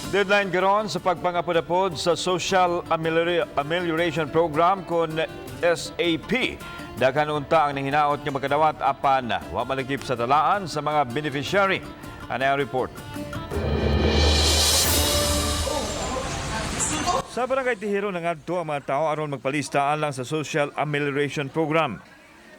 Deadline karon sa pagpangapod-apod sa Social Amelioration Program kon SAP. Daghan unta ang nihinaot nga makadawat apan wa malagip sa talaan sa mga beneficiary. Ano ang report? Sa Barangay Tihero, nangadto ang mga tao aron magpalista alang sa Social Amelioration Program.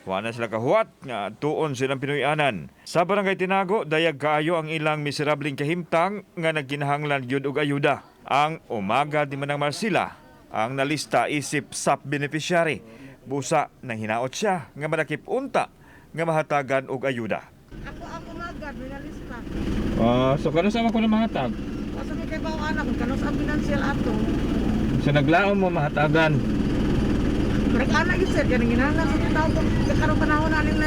Wa na sila kahuwat nga tuon silang Pinoy-anan. Sa Barangay Tinago, dayag kaayo ang ilang miserableng kahimtang nga nagkinahanglan gyud og ayuda. Ang umaga di manang Marsila ang nalista isip SAP beneficiary. Busa nang hinaot siya nga madakip unta nga mahatagan og ayuda. Ako ang umagad, may nalista. Ah, so kano sa ko na mahatag? Asa may kay bawo anak, kung kano sa financial ato. So naglaon mo mahatagan. Murag anak yun sir, kanang ginahanglan sa tao kung karon panahon na aning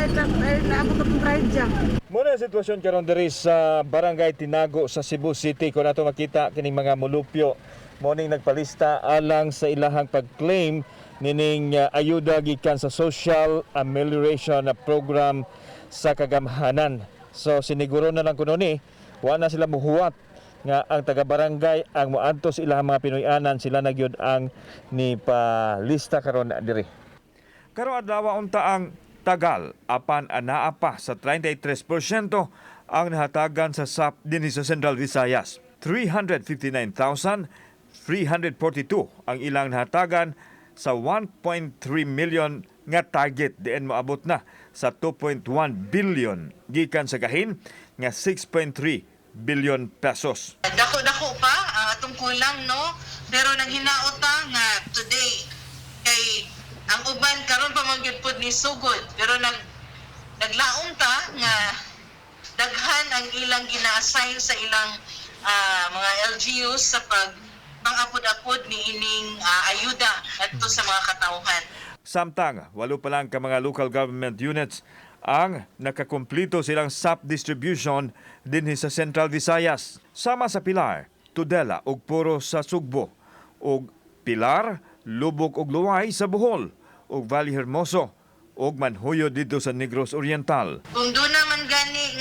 naabot atong trahedya. Muna ang sitwasyon karon diri sa Barangay Tinago sa Cebu City. Kung nato makita kining mga mulupyo morning nagpalista alang sa ilahang pag-claim nining ayuda gikan sa Social Amelioration na Program sa kagamhanan. So siniguro na lang kuno ni wa na sila muhuwat nga ang taga-barangay ang moadto sa ilahang mga Pinoy-anan, sila na gyud ang ni palista karon diri. Karong adlaw unta ang tagal apan anaa pa sa 33% ang nahatagan sa SAP dinhi sa Central Visayas. 359,342 ang ilang nahatagan sa 1.3 million nga target diin moabot na sa 2.1 billion gikan sa gahin nga 6.3 billion pesos. Dako-dako pa ang atong kulang, no, pero nang hinaot ta nga today kay ang uban karon pa man gyud pud ni sugod, pero naglaom ta nga daghan ang ilang gina-assign sa ilang mga LGUs sa pag pangapod-apod ni ining ayuda adto sa mga katawhan. Samtang, walo pa lang ka mga local government units ang nakakumplito silang SAP distribution dinhi sa Central Visayas. Sama sa Pilar, Tudela ug Puro sa Sugbo, ug Pilar, Lubog ug Loay sa Bohol, ug Valle Hermoso ug Manjuyod didto sa Negros Oriental. Kung doon naman gani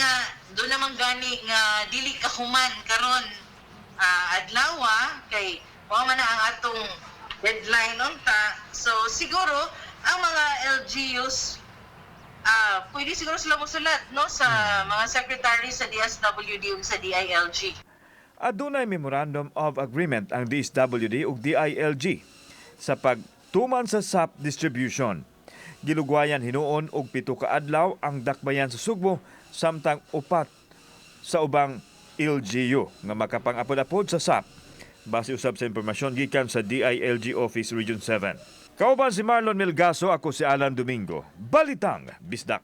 nga dili ka human karon adlawa kay mao man na ang atong deadline unta, so siguro ang mga LGUs pwede siguro sila mosulat, no, sa mga secretary sa DSWD ug sa DILG. Adunay Memorandum of Agreement ang DSWD ug DILG sa pagtuman sa SAP distribution. Gilugwayan hinuon og 7 ka adlaw ang dakbayan sa Sugbo samtang 4 sa ubang LGU nga makapang-apod-apod sa SAP. Base usab sa impormasyon gikan sa DILG Office Region 7. Kauban si Marlon Melgaso, ako si Alan Domingo. Balitang Bisdak.